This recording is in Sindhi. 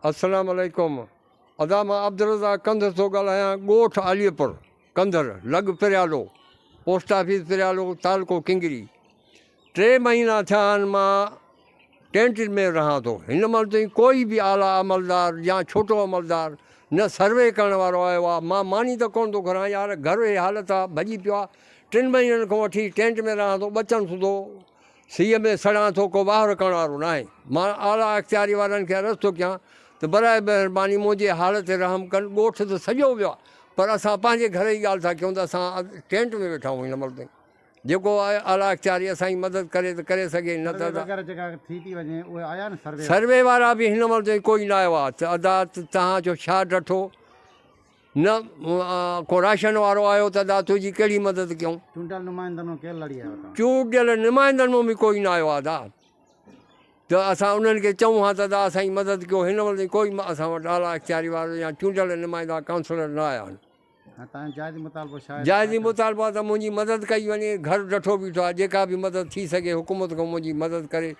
السلام عليڪم ادا مان عبدالرزاق ڪنڌر ٿو ڳالهايان ڳوٺ عليپور ڪنڌر لڳ پريالو پوسٽ آفيس پريالو تعلقو ڪنگري ٽي مهينا ٿيا آهن مان ٽينٽ ۾ رهان ٿو هن مهل تائين ڪوئي به اعليٰ عملدار يا ڇوٽو عملدار نه سروي ڪرڻ وارو آيو آهي مان ماني ته ڪونه ٿو گهران يار گهر هي حالت آهي ڀڄي پيو آهي ٽن مهينن کان وٺي ٽينٽ ۾ رهان ٿو ٻچن سوڌو سيء ۾ سڙان ٿو ڪو واهر ڪرڻ وارو ناهي مان اعليٰ اختياري وارن کي عرض ٿو ڪيان ته برائي مهرباني منهنجي حال تي رحم ڪن ڳوٺ ته سڄو ويو آهي پر اسان پنهنجي گهر جي ڳالهه ٿا ڪيون ته اسان ٽينٽ ۾ ويٺا آهيون هن مهل تائين جيڪو اعليٰ اختياري اسان جي مدد ڪري ته ڪري سگهي نه ته سروي وارا به هن مهل تائين ڪوئي نه آيو آهي ته ادا توهان جو ڇا ڊٺو نه ڪو راشن وارو آيو ته ادا تنهنجي ڪهڙي مدد ڪيون. چونڊيل نمائندن مان ڪير لڙي آيو اتان. چونڊيل نمائندن مان به ڪوئي نه آيو آهي ادا ته اسان انهن کي چئون ها ته ادا اسان جي مدد ڪيو هن مهل تائين ڪوئي اسان وٽ اعليٰ اختياري وارو يا چونڊيل نمائندا ڪائونسلر نه آيا آهن. ۽ توهان جو جائزي مطالبو ڇا آهي؟ جائزي مطالبو آهي ته منهنجي مدد ڪئي وڃي گهر ڊٺو بيٺو آهي جيڪا به مدد ٿي سگهي حڪومت کان منهنجي مدد ڪري.